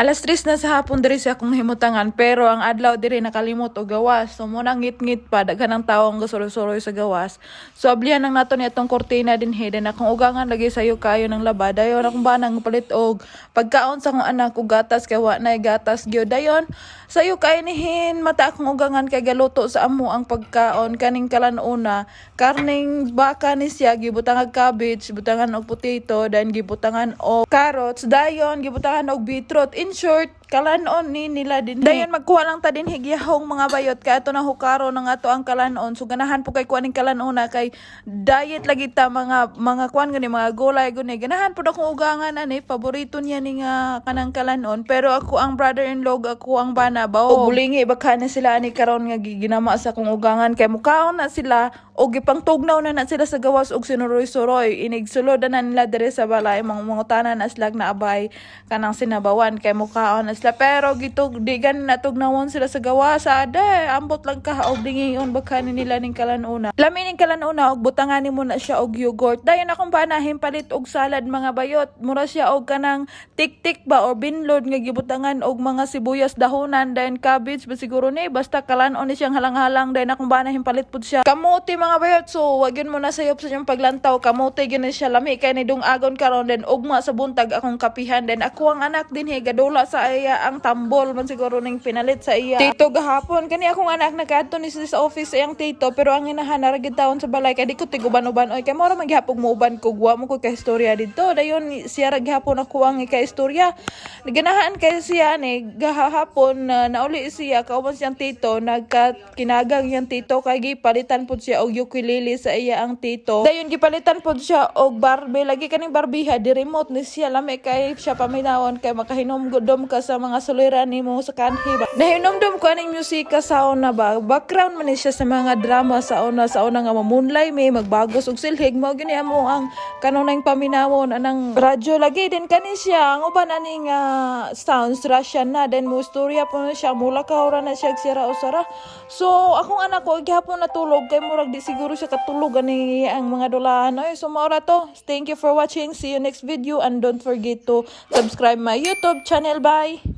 Alas 3 na sa hapon diri sa akong himutangan, pero ang adlaw diri nakalimot og gawas. So mao nang ngit-ngit pa, daghan ang tawo ang gasuroy-suroy sa gawas. So ablihan lang nato ni atong kortina dinhi, then akong ugangan lagi sayo kayo ng laba. Dayon akong banang palit og pagkaon sa akong anak og gatas kay wa nay gatas gyud. Dayon sayo kayo nihin mata akong ugangan kay galuto sa amo ang pagkaon kaning kalan-una. Karning baka ni siya, gibutangan cabbage, butangan og potato, then gibutangan og carrots, dayon gibutangan og beetroot. In short, kalanon ni nila din. Dayon magkuha lang ta din higyahong, mga bayot, kay ato na hukaro na nga to ang kalanon. So ganahan po kay kuan ning kalanona kay diet lagi ta, mga kuan gani, mga gulay gani. Ganahan pud akong ugangan ani, paborito niya ni nga kanang kalanon. Pero ako ang brother-in-law, ako ang bana ba. Og bulingi baka na sila ani karon nga giginama sa akong ugangan kay mukaon na sila og gipangtugnaw na na sila sa gawas og sinuroy-suroy. Inig sulod na nila diri sa balay, mga mangutana na sila na abay kanang sinabawan kay mukaon na sila, pero gitug di gan natugnawon sila sa gawas. Ade, ambot lang ka og dingion baka ni nila ning kalanuna. Lami ning kalanuna og butangan nimo na siya og yogurt. Dayon akong panahin palit og salad, mga bayot. Mura siya og kanang tik-tik ba or binlod nga gibutangan og mga sibuyas dahonan, then cabbage ba siguro ni, basta kalanon ni siyang halang-halang. Dayon akong banahin palit pud siya kamote, mga bayot. So wag yun mo na sayop sa inyong paglantaw, kamote gyud ni siya. Lami kay ni agon karon, then ugma sa buntag akong kapihan. Then ako ang anak din gadula sa iya ang tambol man siguro ning pinalit sa iya tito gahapon. Kani akong anak, nakaadto ni sa office sa iyang tito, pero ang inahan ra gid taon sa balay kay di ko tiguban-uban oy, kay mao ra man gihapon muuban ko, wa mo ko ka istorya didto. Dayon siya ra gihapon ako ang ika-istorya. Ganahan kay siya ni gahapon na nauli siya kauban siyang tito, nagka kinagang iyang tito kay gipalitan pud siya og ukulele sa iya ang tito. Dayon gipalitan pud siya og Barbie lagi. Kaning Barbie ha, di remote ni siya. Lami kay siya paminawon kay makahinomdom ka sa mga suliran nimo sa kanhi ba. Nahinomdom ko aning musika sa una ba, background man ni siya sa mga drama sa una nga mamunlay may magbagos og silhig. Mao gyud ni amo ang kanunay paminawon anang radyo lagi din. Kani siya ang uban aning sounds Russian na, then mo istorya po na siya, mula ka ora na siya sira usara. So akong anak ko gihapon natulog kay murag di siguro siya katulog ani ang mga dulaan oy. So mao ra to. Thank you for watching. See you next video and don't forget to subscribe my YouTube channel. Bye.